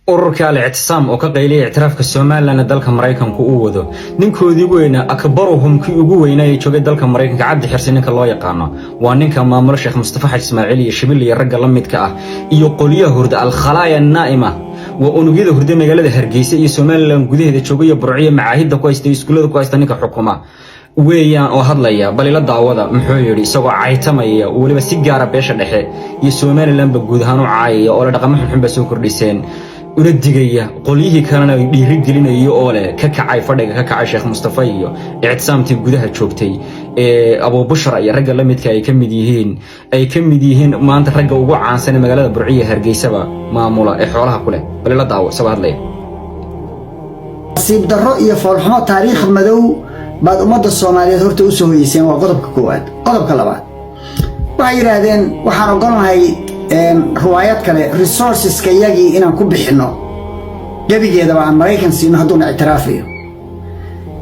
Ururka Al-Ictisaam oo ka qayliyay ictiraafka Somaliland ee dalka Maraykanku uu wado, ninkoodii ugu weynaa, akbaruhum, kii ugu weynaa ee joogay dalka Maraykanka, Cabdi Xirsi ninka loo yaqaano, waa ninka maamulo Sheekh Mustafa Xaj Ismaaciil iyo Shibil iyo ragga la midka ah iyo qolyaha hurda, alkhalaaya naa'ima, waa unugyada hurda magaalada Hargeysa iyo Somaliland gudaheeda jooga iyo Burciyo, macaahidda ku haysta iyo iskuullada ku haysta, ninka xukuma weeyaan oo hadlaya. Bal ila daawada muxuu yidhi, isagoo caytamaya, weliba si gaara beesha dhexe iyo Somalilandba guud ahaan u caayaya oo le dhaqamo xunxun baa soo kordhiseen, una digaya qolyihii kalena dhiiri gelinayo oo leh ka kacay fadhiga, ka kacay. Sheekh Mustafa iyo Ictisaamtii gudaha joogtay ee Abuubushra iyo ragga la midka ay ka mid yihiin maanta ragga ugu caansan ee magaalada Burciya, Hargeysaba maamula ee xoolaha ku leh. Bal ila daawo isagoo hadlaya. Nasiib darro iyo foolxumo, taariikh madow baad ummadda Soomaaliyeed horta u soo hoyeyseen. Waa qodobka koowaad. Qodobka labaad, waxay yidhaahdeen waxaan ogolnahay riwaayad kale, resourceska yagii inaan ku bixinno, gebigeedaba aan Maraykan siino hadduuna ictiraafayo.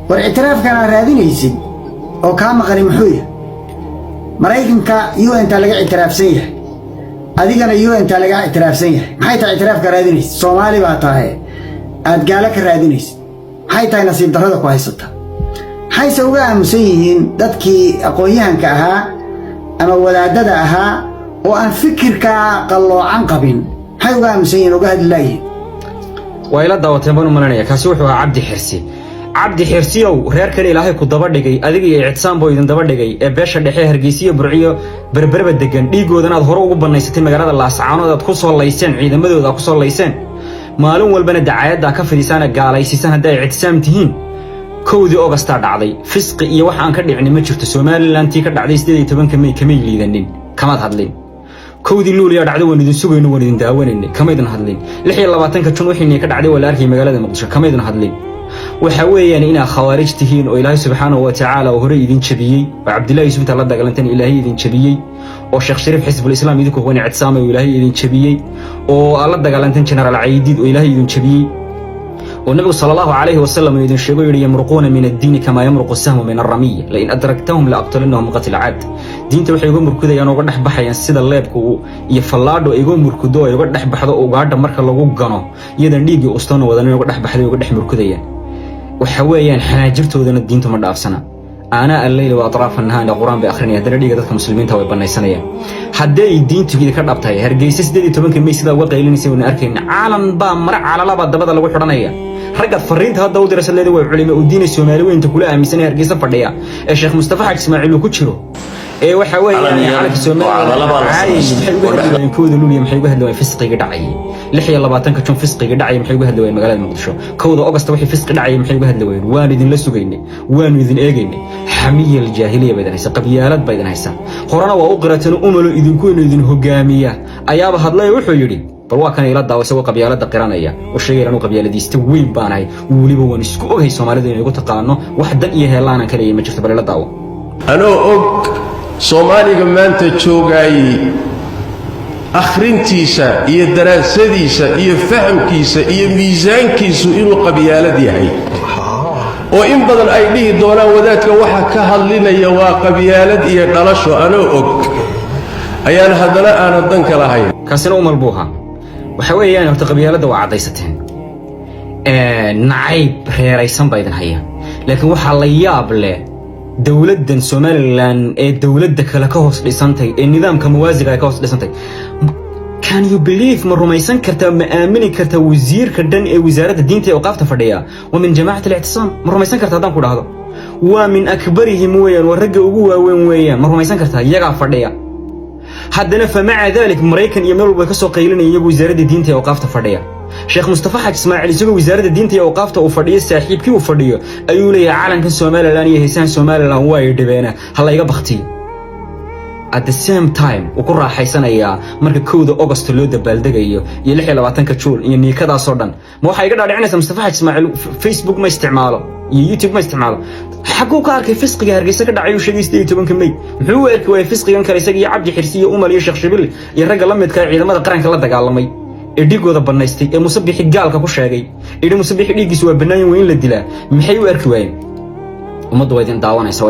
War, ictiraafkan aad raadinaysid oo kaa maqani muxuu yahay? Maraykanka UN-taa laga ictiraafsan yahay, adigana UN-taa laga ictiraafsan yahay. Maxay tahay ictiraafka raadinaysid? Soomaali baa tahay, aad gaalo ka raadinaysid. Maxay tahay nasiib darrada ku haysata? Maxayse uga aamusan yihiin dadkii aqoon-yahanka ahaa ama wadaadada ahaa oo aan fikirkaa qalloocan qabin? Maxay uga aamusan yihiin, uga hadli laayihiin? Waa ila daawateen baan u malanaya. Kaasi wuxuu ahaa Cabdi Xirsi. Cabdi Xirsiyow, reerkan Ilaahay ku daba dhigay, adiga iyo Ictisaam boo idin daba dhigay ee beesha dhexe, Hargeysiyo, Burciyo, Berberba degan, dhiigoodana aad hore ugu bannaysatay magaalada Laascaanood, aad ku soo layseen ciidamadooda, aad ku soo layseen, maalin walbana dacaayaddaa ka fidhiisaan, gaalaysiisaan hadday Ictisaam tihiin. 1dii Ogastaa dhacday fisqi iyo wax aan ka dhicni ma jirto. Somalilantii ka dhacday 18-ka May kamay liidanin, kamaad hadlin. 1dii Luuliyaa dhacday, waan idin sugayno, waan idin daawanaynay, kamaydin hadlin. 26-ka Jun wixiinii ka dhacday waa la arkayay magaalada Muqdisho, kamaydin hadlin. Waxa weeyaan inaad khawaarij tihiin oo Ilaahay subxaanahu wa tacaala oo hore idin jabiyey, oo Cabdillahi Yuusuf inta la dagaalantan Ilaahay idin jabiyey, oo Sheekh Shariif Xisbul Islaam idinku huwan Ictisaamay oo Ilaahay idin jabiyey, oo aad la dagaalantan Jenaraal Caydiid oo Ilaahay idin jabiyey, oo Nabigu sala Allahu calayhi wasalam uu idin sheego, yidhi: "Yamruquuna min addiini kamaa yamruqu sahmu min arramiya, lain adraktahum la aqtulannahum qatla Caad." Diinta waxay uga murkudayaan, uga dhex baxayaan sida leebka iyo fallaadho ay uga murkudo, ay uga dhex baxdo ugaadha marka lagu gano, iyadan dhiiggii ustana wadan uga dhex baxday, uga dhex murkudayaan. Waxa weeyaan xanaajirtoodana diintu ma dhaafsana. Aanaa alleyli wa atraafa nahaar Qur-aan bay akhrinayaan, haddana dhiiga dadka muslimiinta way banaysanayaan. Haddii ay diintu idinka dhabtahay, Hargeysa 18-ka May sidaa uga qaylinaysa wayna arkayna. Caalan baa mara calalabaa dabada lagu xidhanaya. Raggaad fariinta hadda u diraysa leeda waa culimo u diinay Soomaali weynta kula aaminsanaya Hargeysa fadhiya ee Sheekh Mustafa Xaj Ismaaciil uu ku jiro ee waxa weeyaan calanka Soomaaliya maxay uga hadli waayeen 1da Luuliya? Maxay uga hadli waayeen fisqiga dhacayay 26-ka Jun? Fisqiga dhacayay maxay uga hadli waayeen magaalada Muqdisho? 1da Ogosta wixii fisqi dhacayay maxay uga hadli waayeen? Waan idinla sugaynay, waanu idin eegaynay. Xamiya aljaahiliya baad idin haysa, qabyaalad baa idin haysa. Horena waa u qirateen. Umalo idinku inuu idin hogaamiya ayaaba hadlay, wuxuu yidhi, bal waa kan, ila daawo isagoo qabyaaladda qiranaya oo sheegaya anuu qabyaaladiista weyn baanahay, weliba waan isku ogahay Soomaalidu inay igu taqaano, wax dan iyo heellaanan ka leeyahay ma jirto. Bal ila daawo. Anoo og Soomaaliga maanta joogaayey akhrintiisa iyo daraasadiisa iyo fahamkiisa iyo miisaankiisu inuu qabyaalad yahay, oo in badan ay dhihi doonaan wadaadka waxa ka hadlinaya waa qabyaalad iyo dhalasho, anoo og ayaan haddana aanan danka lahayn. Kaasina umal buu ahaa. Waxa weeyaan horta qabyaaladda waa cadaysateen, nacayb reeraysan baa idin haya, laakiin waxaa la yaab leh dowladdan Somaliland ee dowladda kale ka hoos dhisantay, ee nidaamka muwaasiga ay ka hoos dhisantay. Can you believe? Ma rumaysan kartaa, ma aamini kartaa wasiirka dhan ee wasaaradda diinta ee awqaafta fadhiya waa min jamaacati Alictisaam? Ma rumaysan kartaa haddaan ku dhahdo waa min akbarihim weeyaan, waa ragga ugu waaweyn weeyaan? Ma rumaysan kartaa? Iyagaa fadhiya. Haddana fa maca dalik Maraykan iyo meel walba ka soo qaylinaya iyagu wasaaradda diinta ee awqaafta fadhiya. Sheekh Mustafa Xaj Ismaaciil isagoo wasaaradda diinta iyo awqaafta uu fadhiyo, saaxiibkii uu fadhiyo, ayuu leeyahay calankan Somaliland iyo heesahan Somaliland waa ay dhibeena, ha layga baktiyo. At the same time wuu ku raaxaysanayaa marka 1da Ogost loo dabaaldegayo iyo 26-ka Juun iyo niikadaasoo dhan. Ma waxaa iga dhaadhicinaysa Mustafa Xaj Ismaaciil Facebook ma isticmaalo iyo YouTube ma isticmaalo? Xaguu ka arkay fisqiga Hargeysa ka dhacay uu sheegay 18-ka May? Muxuu u arki waayey fisqigan kale, isaga iyo Cabdi Xirsi iyo Umal iyo Sheekh Shibil iyo ragga la midka ee ciidamada qaranka la dagaalamay ee dhiigooda bannaystay, ee Musabixi gaalka ku sheegay, idhi Musabixi dhiiggiisu waa bannaayin, waa in la dilaa? Maxay u arki waayeen? Ummaddu waa idin daawanaysa.